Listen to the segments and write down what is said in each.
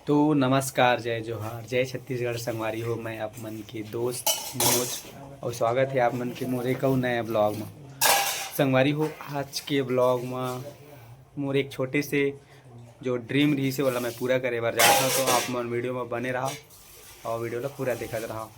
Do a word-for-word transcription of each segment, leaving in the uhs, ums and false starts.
तो नमस्कार, जय जोहार, जय छत्तीसगढ़ संगवारी हो। मैं आप मन के दोस्त मनोज और स्वागत है आप मन के मोर एक अउ नए ब्लॉग में। संगवारी हो, आज के ब्लॉग में मोर एक छोटे से जो ड्रीम रहिस हे, ओला मैं पूरा करे बर जात हूँ। तो आप मन वीडियो में बने रहा और वीडियो ला पूरा देखत रहा।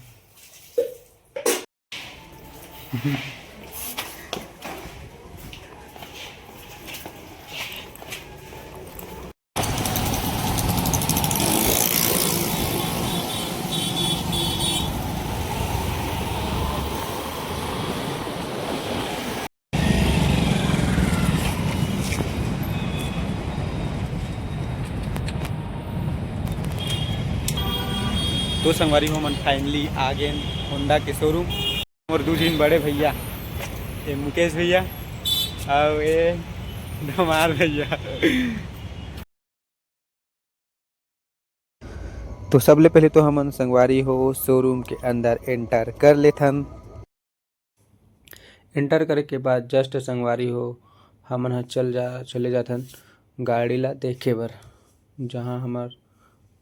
तो संगवारी हो, मन finally आ गेन होंडा के शोरूम। मोर दू झिन बड़े भैया, ये मुकेश भैया और ये धमाल भैया। तो सबले पहले तो हमन संगवारी हो शोरूम के अंदर एंटर कर लेथन। एंटर करे के बाद जस्ट संगवारी हो हमन ह चल जा चले जाथन गाड़ी ला देखे बर, जहाँ हमर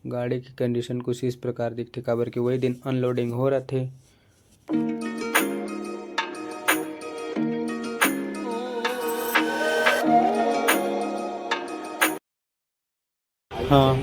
गाड़ी के कंडीशन कुछ इस प्रकार दिखथे, काबर कि वही दिन अनलोडिंग हो रथे। हाँ।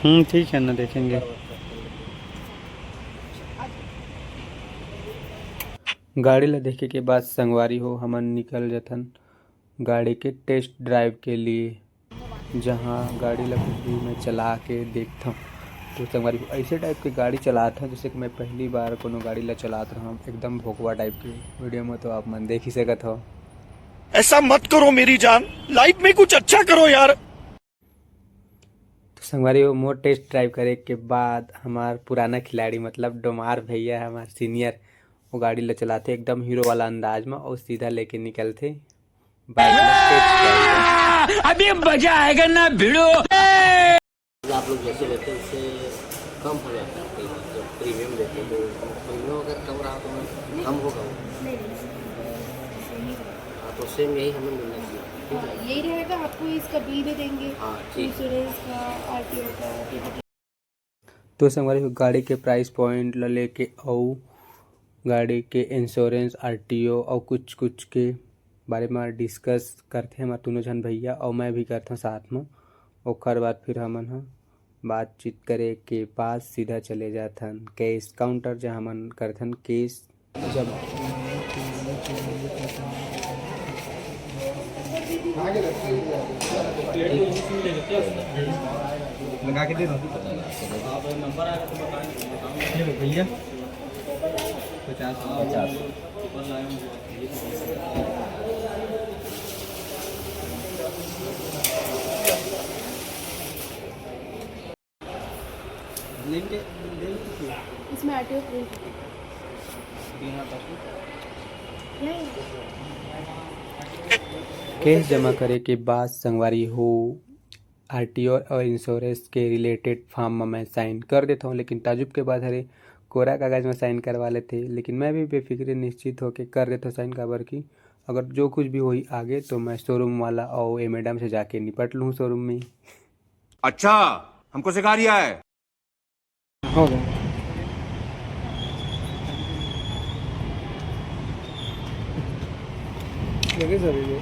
हम्म, ठीक है ना, देखेंगे। गाड़ी ला देखे के बाद संगवारी हो हमन निकल जथन गाड़ी के टेस्ट ड्राइव के लिए, जहाँ गाड़ी ला कुछ भी मैं चला के देखथव। तो संगवारी हो, ऐसे टाइप के गाड़ी चलात हव, जैसे कि मैं पहली बार कोनो गाड़ी ला चलात रहव, एकदम भोकवा टाइप के। वीडियो में तो आप मन देख ही सकत हव। ऐसा मत करो मेरी जान, लाइफ में कुछ अच्छा करो यार। तो संगवारी हो, मोर टेस्ट ड्राइव करे के बाद हमार पुराना खिलाड़ी मतलब डोमार भैया, हमार सीनियर, वो गाड़ी ला चलाथे एकदम हीरो वाला अंदाज में और सीधा लेके निकलथे बाइक ला टेस्ट ड्राइव। अभी मजा आएगा ना भिड़ो। आप लोग जैसे लेते हैं उससे कम हो जाता है कई बार, जब प्रीमियम लेते हैं तो प्रीमियम अगर कम रहा तो मैं कम होगा वो। हाँ, तो सेम यही हमें मिलना चाहिए, ठीक है? हाँ, यही रहेगा, आपको इसका बिल भी देंगे, हाँ, ठीक। इंश्योरेंस का, आरटीओ का, तो संगवारी हो, गाड़ी के प्राइस पॉइंट ल लेके अउ गाड़ी के इंश्योरेंस, आरटीओ अउ कुछ कुछ के बारे म डिस्कस करथे हमर दूनों झन भैया, अउ मैं भी करथों साथ म। ओखर बाद फिर हमन ह बातचीत करे के बाद सीधा चले जाथन कैश काउंटर, जहाँ हमन करथन कैश जमा। लगा के दे दो। ये लो भैया, पचास। पचास। इसमें आरटीओ प्रिंट। केस जमा करे के बाद संगवारी हो, आरटीओ और इंश्योरेंस के रिलेटेड फॉर्म में मैं साइन कर देता हूँ, लेकिन ताजुब के बात हरे, कोरा कागज में साइन करवा लेते, लेकिन मैं भी बेफिक्रे निश्चित होके कर देता हूँ साइन, काबर कि अगर जो कुछ भी होई आगे तो मैं शोरूम वाला और ए मैडम से जाके निपट लूँ शोरूम में। अच्छा, हमको सिखा रिया है। हो गया। देखिए सर, ये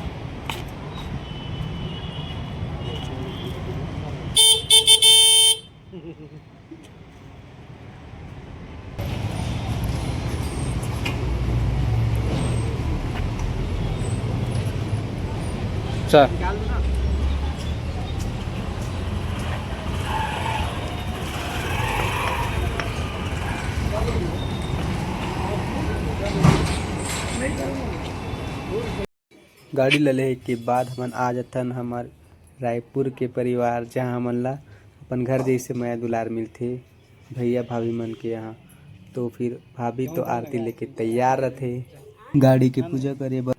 सर। गाड़ी ल लेहे के बाद हमन आ जथन हमर रायपुर के परिवार, जहाँ हमन ला अपन घर जैसे मया दुलार मिलथे भैया भाभी मन के यहाँ। तो फिर भाभी तो आरती लेके तैयार रथे गाड़ी के पूजा करे बर।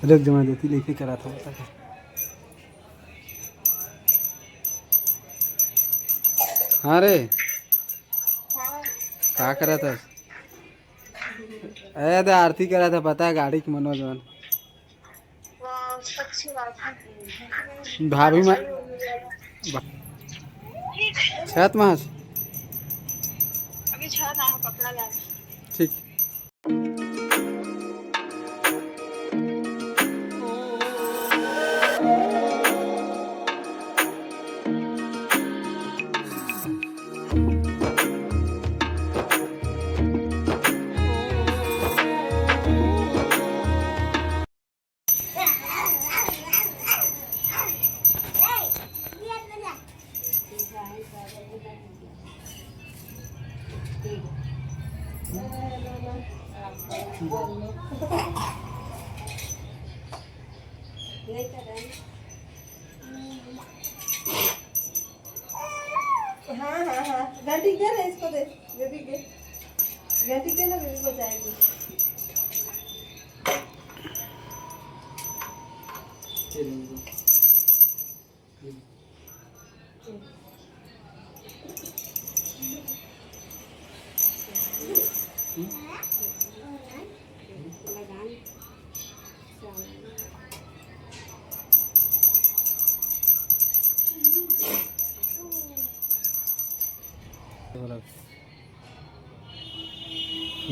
रुक जा, मैं देती लेके करा था, बता। हाँ रे, का करा था? ए, तो आरती करा था, पता है, गाड़ी के मनोज मन। भाभी मैं छत में हस। अभी छत आया, कपड़ा ला। ठीक। हाँ, हाँ, हाँ। घंटी दे ना, इसको दे, बेबी के। घंटी दे ना, बेबी को जाएगी।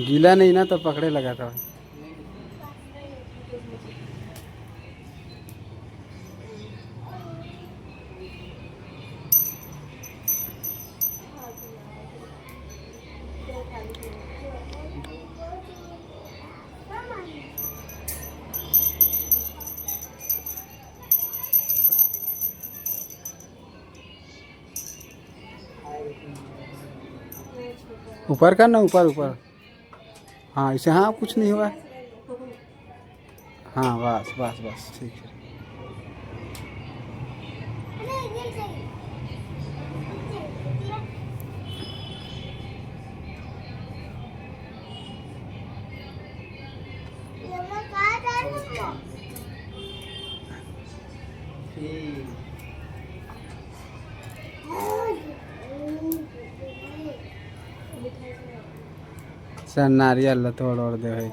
गीला नहीं ना, तो पकड़े लगा था। ऊपर का ना, ऊपर, ऊपर। हाँ, इसे, हाँ, कुछ नहीं हुआ। हाँ, बस, बस, बस, ठीक है। सर, नारियल ला तोड़ ओड़ दे भाई।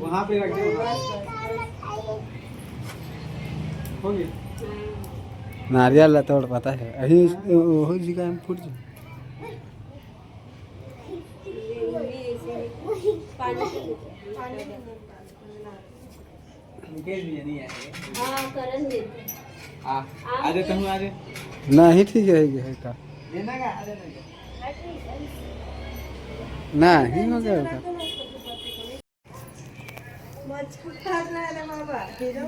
वहाँ पे रख दो। हो गया। नारियल ला तोड़, पता है, अभी उस, वो जी का हम फूट जाए। मुकेश भैया नहीं आए। हाँ, करण दे। आ, आ जाता हूँ, आ जाए। नहीं, ठीक है, ये है का? देना का? आ जाना का? नहीं, हो गया का? मच्छर काट रहा है रे बाबा, हीरो।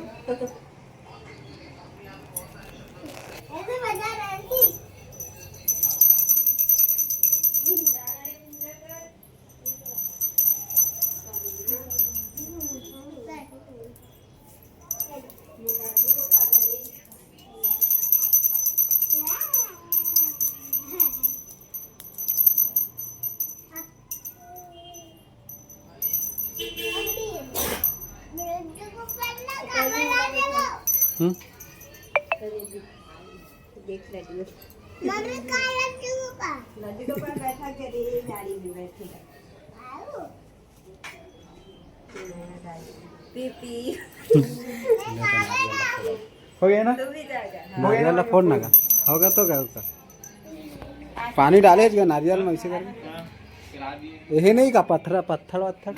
हम्म। देख लड्डू। मम्मी का लड्डू का? लड्डू के ऊपर बैठा के दे, ये गाड़ी में बैठेगा। पी पी। हो गया ना? तू भी जाएगा। हो गया ना? नारियल ला फोड़ ना का? होगा तो क्या होगा? पानी डाले जो नारियल में ऐसे करके। यही नहीं का पत्थर, पत्थर वत्थर।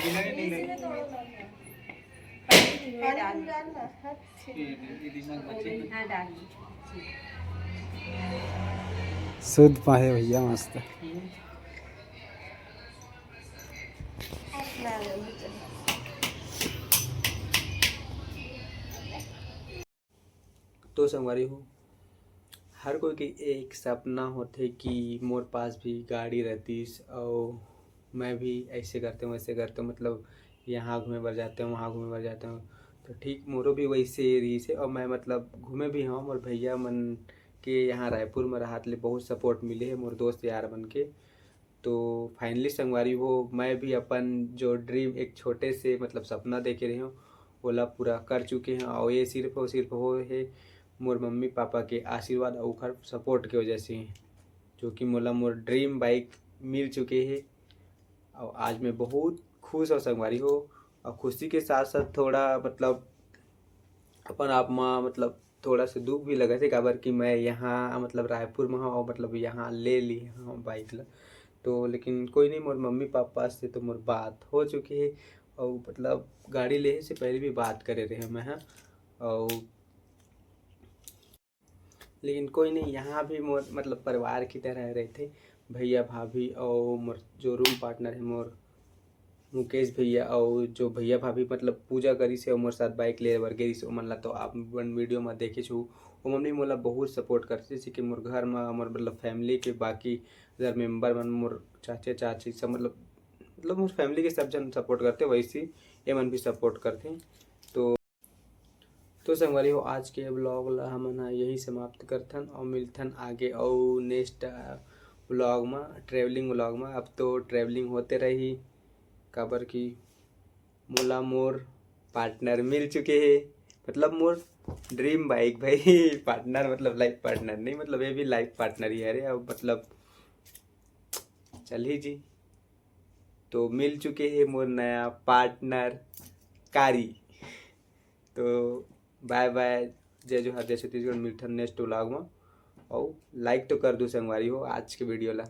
पानी डाल। हाँ, डाल। शुद्ध पाए भैया, मस्त। तो संगवारी हो, हर कोई के एक सपना होथे कि मोर पास भी गाड़ी रहतीस और मैं भी ऐसे करते हूँ, वैसे करते हूँ, मतलब यहाँ घूमे बर जाते हूँ, वहाँ घूमे बर जाते हूँ। तो ठीक मोरो भी वैसे ही रहिस हे, और मैं मतलब घूमे भी हूँ, मोर भैया मन के यहाँ रायपुर में रहत ले बहुत सपोर्ट मिले हे मोर दोस्त यार मन के। तो फाइनली संगवारी हो, मैं भी अपन जो ड्रीम, एक छोटे से मतलब सपना देखे रहे हूँ, ओला पूरा कर चुके हैं। और ये सिर्फ और सिर्फ हो हे मोर मम्मी पापा के आशीर्वाद और ओखर सपोर्ट के वजह से, जो कि मोला मोर ड्रीम बाइक मिल चुके हे। और आज मैं बहुत खुश हूँ संगवारी हो, और खुशी के साथ साथ थोड़ा मतलब अपन आप मा मतलब थोड़ा सा दुख भी लगत हे, काबर कि मैं यहाँ मतलब रायपुर में हूँ और मतलब यहाँ ले ली हूँ बाइक ला। तो लेकिन कोई नहीं, मोर मम्मी पापा से तो मोर बात हो चुकी है, और मतलब गाड़ी लेहे से पहले भी बात करे रहे मैं, हाँ। और लेकिन कोई नहीं, यहाँ भी मोर मतलब परिवार की तरह रहते, भैया भाभी और मोर जो रूम पार्टनर है मोर मुकेश भैया, और जो भैया भाभी मतलब पूजा करिस हे और मोर साथ बाइक ले बर गेरिस, ओमन ला तो आप मन वीडियो में देखे छू। ओमन भी मोला बहुत सपोर्ट करथे, जैसे कि मोर घर में मोर मतलब फैमिली के बाकी अदर मेंबर मन, मोर चाचे चाची सब मतलब मतलब मोर फैमिली के सब जन सपोर्ट करथे, वैसे ही एमन भी सपोर्ट करथे। तो तो संगवारी हो, आज के ब्लॉग ला हमन ह यही समाप्त करथन और मिलथन आगे और नेक्स्ट ब्लॉग में, ट्रैवलिंग ब्लॉग में। अब तो ट्रैवलिंग होते रही, काबर कि मोला मोर पार्टनर मिल चुके हे, मतलब मोर ड्रीम बाइक भाई। पार्टनर मतलब लाइफ पार्टनर नहीं, मतलब ये भी लाइफ पार्टनर ही है रे। अब मतलब चलही जी, तो मिल चुके हे मोर नया पार्टनर कारी। तो बाय बाय, जय जोहार, जय छत्तीसगढ़, मिलथन नेक्स्ट ब्लॉग में। और लाइक तो कर दो संगवारी हो आज के वीडियो ला।